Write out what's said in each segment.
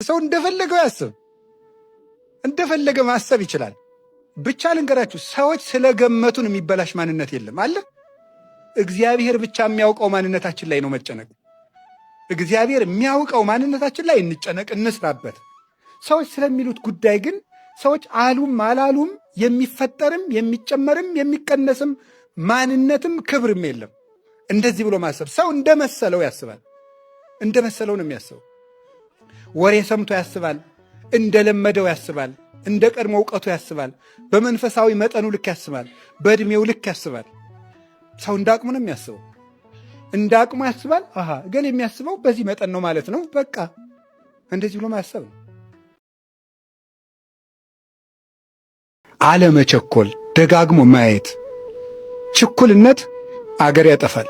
ሰው እንደፈለገው ያስብ፣ እንደፈለገ ማሰብ ይችላል። ብቻ ልንገራችሁ፣ ሰዎች ስለገመቱን የሚበላሽ ማንነት የለም አለ። እግዚአብሔር ብቻ የሚያውቀው ማንነታችን ላይ ነው መጨነቅ። እግዚአብሔር የሚያውቀው ማንነታችን ላይ እንጨነቅ፣ እንስራበት። ሰዎች ስለሚሉት ጉዳይ ግን ሰዎች አሉም አላሉም የሚፈጠርም የሚጨመርም የሚቀነስም ማንነትም ክብርም የለም። እንደዚህ ብሎ ማሰብ፣ ሰው እንደመሰለው ያስባል። እንደመሰለው ነው የሚያስበው። ወሬ ሰምቶ ያስባል። እንደለመደው ያስባል። እንደ ቀድሞ እውቀቱ ያስባል። በመንፈሳዊ መጠኑ ልክ ያስባል። በዕድሜው ልክ ያስባል። ሰው እንደ አቅሙ ነው የሚያስበው። እንደ አቅሙ ያስባል። አሃ፣ እገሌ የሚያስበው በዚህ መጠን ነው ማለት ነው። በቃ እንደዚህ ብሎ ማሰብ ነው። አለመቸኮል፣ ደጋግሞ ማየት። ችኩልነት አገር ያጠፋል።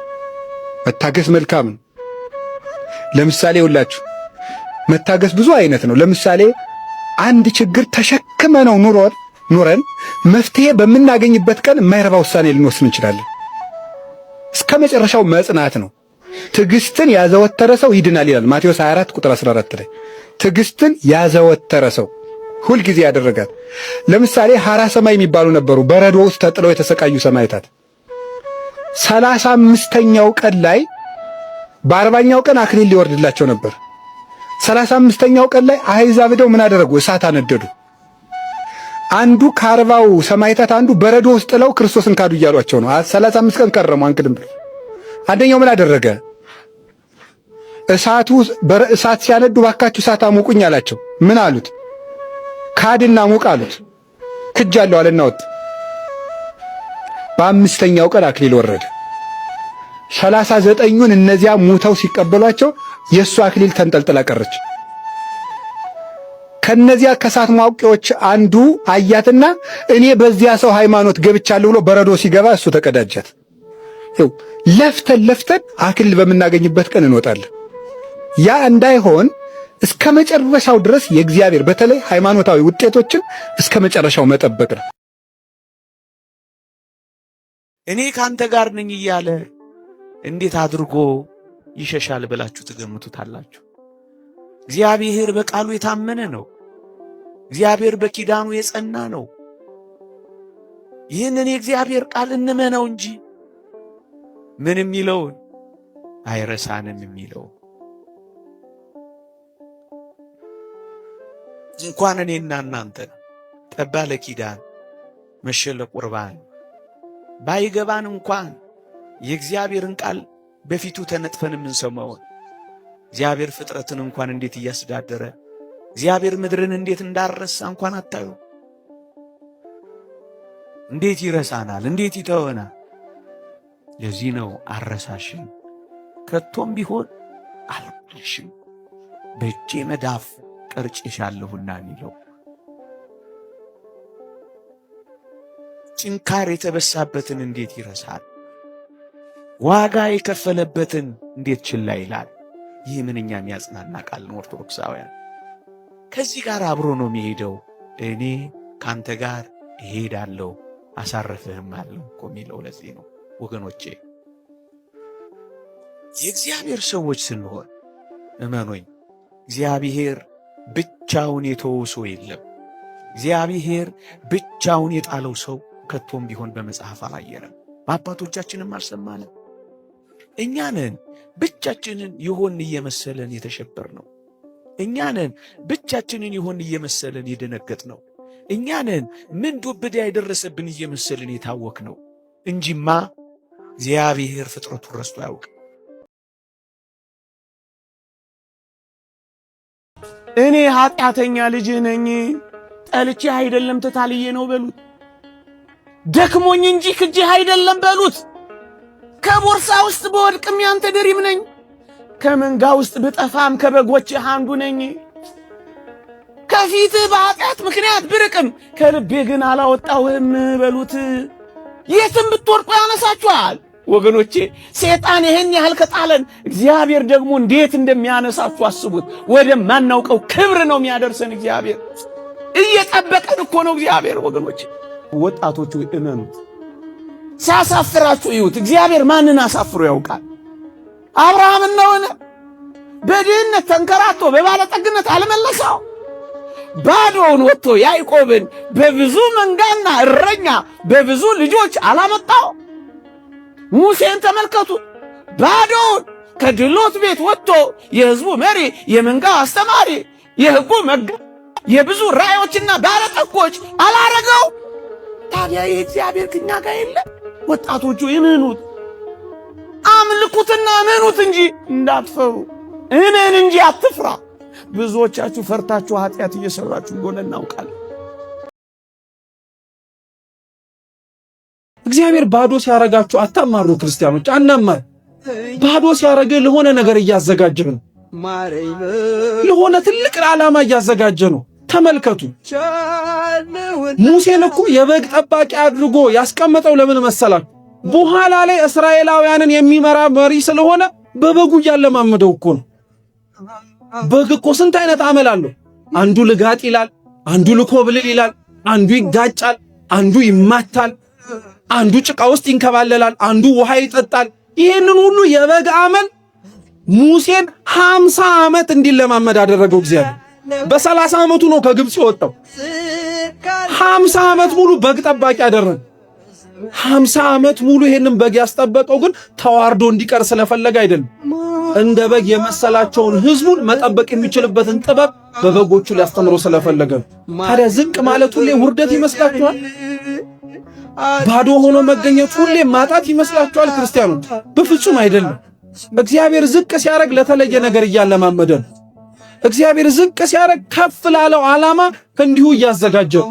መታገስ መልካም ነው። ለምሳሌ ሁላችሁ መታገስ ብዙ አይነት ነው። ለምሳሌ አንድ ችግር ተሸክመነው ኑረን መፍትሄ በምናገኝበት ቀን የማይረባ ውሳኔ ልንወስን እንችላለን። እስከ መጨረሻው መጽናት ነው። ትዕግስትን ያዘወተረ ሰው ይድናል ይላል ማቴዎስ 24 ቁጥር 14 ላይ። ትዕግስትን ያዘወተረ ሰው፣ ሁልጊዜ ያደረጋት። ለምሳሌ ሐራ ሰማይ የሚባሉ ነበሩ፣ በረዶ ውስጥ ተጥለው የተሰቃዩ ሰማዕታት። 35ኛው ቀን ላይ፣ በ40ኛው ቀን አክሊል ሊወርድላቸው ነበር። 35ኛው ቀን ላይ አሕዛብ ሄደው ምን አደረጉ? እሳት አነደዱ። አንዱ ከ40ው ሰማዕታት አንዱ በረዶ ውስጥ ጥለው ክርስቶስን ካዱ እያሏቸው ነው። 35 ቀን ከረሙ አንክድም ብለው። አንደኛው ምን አደረገ? እሳቱ እሳት ሲያነዱ ባካችሁ እሳት አሙቁኝ አላቸው። ምን አሉት? ካድና ሙቅ አሉት። ክጃለሁ አለና ወጣ። በአምስተኛው ቀን አክሊል ወረደ። 39ኙን እነዚያ ሙተው ሲቀበሏቸው የእሱ አክሊል ተንጠልጥላ ቀረች። ከነዚያ ከእሳት ማውቂዎች አንዱ አያትና እኔ በዚያ ሰው ሃይማኖት ገብቻለሁ ብሎ በረዶ ሲገባ እሱ ተቀዳጃት። ይኸው ለፍተን ለፍተን አክሊል በምናገኝበት ቀን እንወጣለን። ያ እንዳይሆን እስከ መጨረሻው ድረስ የእግዚአብሔር በተለይ ሃይማኖታዊ ውጤቶችን እስከ መጨረሻው መጠበቅ ነው። እኔ ካንተ ጋር ነኝ እያለ እንዴት አድርጎ ይሸሻል ብላችሁ ትገምቱታላችሁ? እግዚአብሔር በቃሉ የታመነ ነው። እግዚአብሔር በኪዳኑ የጸና ነው። ይህንን የእግዚአብሔር ቃል እንመነው እንጂ ምን የሚለውን አይረሳንም የሚለው፣ እንኳን እኔና እናንተ ጠባ ለኪዳን መሸ ለቁርባን ባይገባን እንኳን የእግዚአብሔርን ቃል በፊቱ ተነጥፈን የምንሰማውን፣ እግዚአብሔር ፍጥረትን እንኳን እንዴት እያስተዳደረ፣ እግዚአብሔር ምድርን እንዴት እንዳረሳ እንኳን አታዩ። እንዴት ይረሳናል? እንዴት ይተወናል? ለዚህ ነው አረሳሽም፣ ከቶም ቢሆን አልጥልሽም፣ በእጄ መዳፍ ቀርጬሻለሁና የሚለው። ጭንካር የተበሳበትን እንዴት ይረሳል? ዋጋ የከፈለበትን እንዴት ችላ ይላል? ይህ ምንኛ የሚያጽናና ቃል ነው። ኦርቶዶክሳውያን፣ ከዚህ ጋር አብሮ ነው የሚሄደው። እኔ ካንተ ጋር እሄዳለሁ አሳርፍህም አለሁ እኮ የሚለው ለዚህ ነው ወገኖቼ። የእግዚአብሔር ሰዎች ስንሆን እመኑኝ፣ እግዚአብሔር ብቻውን የተወው ሰው የለም። እግዚአብሔር ብቻውን የጣለው ሰው ከቶም ቢሆን በመጽሐፍ አላየንም፣ በአባቶቻችንም አልሰማንም። እኛንን ብቻችንን የሆን እየመሰለን የተሸበር ነው። እኛንን ብቻችንን የሆን እየመሰለን የደነገጥ ነው። እኛንን ምን ዱብዳ የደረሰብን እየመሰለን የታወክ ነው እንጂማ እግዚአብሔር ፍጥረቱን ረስቶ አያውቅም። እኔ ኃጢአተኛ ልጅህ ነኝ፣ ጠልቼህ አይደለም ተታልዬ ነው በሉት። ደክሞኝ እንጂ ክጄህ አይደለም በሉት። ከቦርሳ ውስጥ ብወድቅም ያንተ ድሪም ነኝ። ከመንጋ ውስጥ ብጠፋም ከበጎችህ አንዱ ነኝ። ከፊትህ በኃጢአት ምክንያት ብርቅም ከልቤ ግን አላወጣሁህም በሉት። የትም ብትወድቁ ያነሳችኋል። ወገኖቼ፣ ሰይጣን ይህን ያህል ከጣለን እግዚአብሔር ደግሞ እንዴት እንደሚያነሳችሁ አስቡት። ወደማናውቀው ክብር ነው የሚያደርሰን እግዚአብሔር። እየጠበቀን እኮ ነው እግዚአብሔር። ወገኖቼ፣ ወጣቶቹ እመኑት። ሲያሳፍራችሁ እዩት። እግዚአብሔር ማንን አሳፍሮ ያውቃል? አብርሃምን ነውን? በድህነት ተንከራቶ በባለጠግነት አልመለሰው? ባዶውን ወጥቶ ያዕቆብን በብዙ መንጋና እረኛ በብዙ ልጆች አላመጣው? ሙሴን ተመልከቱ። ባዶውን ከድሎት ቤት ወጥቶ የሕዝቡ መሪ፣ የመንጋው አስተማሪ፣ የሕጉ መጋ፣ የብዙ ራእዮችና ባለጠጎች አላረገው? ታዲያ የእግዚአብሔር ከኛ ጋር የለ? ወጣቶቹ እመኑት፣ አምልኩትና እመኑት እንጂ እንዳትፈሩ። እመን እንጂ አትፍራ። ብዙዎቻችሁ ፈርታችሁ ኃጢአት እየሰራችሁ እንደሆነ እናውቃለን። እግዚአብሔር ባዶ ሲያረጋችሁ አታማሩ። ክርስቲያኖች አናማር። ባዶ ሲያረገ ለሆነ ነገር እያዘጋጀ ነው። ለሆነ ትልቅ ዓላማ እያዘጋጀ ነው። ተመልከቱ፣ ሙሴን እኮ የበግ ጠባቂ አድርጎ ያስቀመጠው ለምን መሰላችሁ? በኋላ ላይ እስራኤላውያንን የሚመራ መሪ ስለሆነ በበጉ እያለማመደው እኮ ነው። በግ እኮ ስንት አይነት አመል አለው። አንዱ ልጋጥ ይላል፣ አንዱ ልኮብልል ይላል፣ አንዱ ይጋጫል፣ አንዱ ይማታል፣ አንዱ ጭቃ ውስጥ ይንከባለላል፣ አንዱ ውሃ ይጠጣል። ይህንን ሁሉ የበግ አመል ሙሴን 50 ዓመት እንዲለማመድ አደረገው እግዚአብሔር። በ30 ዓመቱ ነው ከግብፅ የወጣው። 50 ዓመት ሙሉ በግ ጠባቂ አደረገ። 50 ዓመት ሙሉ ይሄንን በግ ያስጠበቀው ግን ተዋርዶ እንዲቀር ስለፈለገ አይደለም። እንደ በግ የመሰላቸውን ህዝቡን መጠበቅ የሚችልበትን ጥበብ በበጎቹ ሊያስተምሮ ስለፈለገ ነው። ታዲያ ዝቅ ማለት ሁሌ ውርደት ይመስላችኋል? ባዶ ሆኖ መገኘት ሁሌ ማጣት ይመስላችኋል? ክርስቲያኖች፣ በፍጹም አይደለም። እግዚአብሔር ዝቅ ሲያደርግ ለተለየ ነገር እያለማመደ ነው። እግዚአብሔር ዝቅ ሲያደርግ ከፍ ላለው ዓላማ እንዲሁ እያዘጋጀ ነው።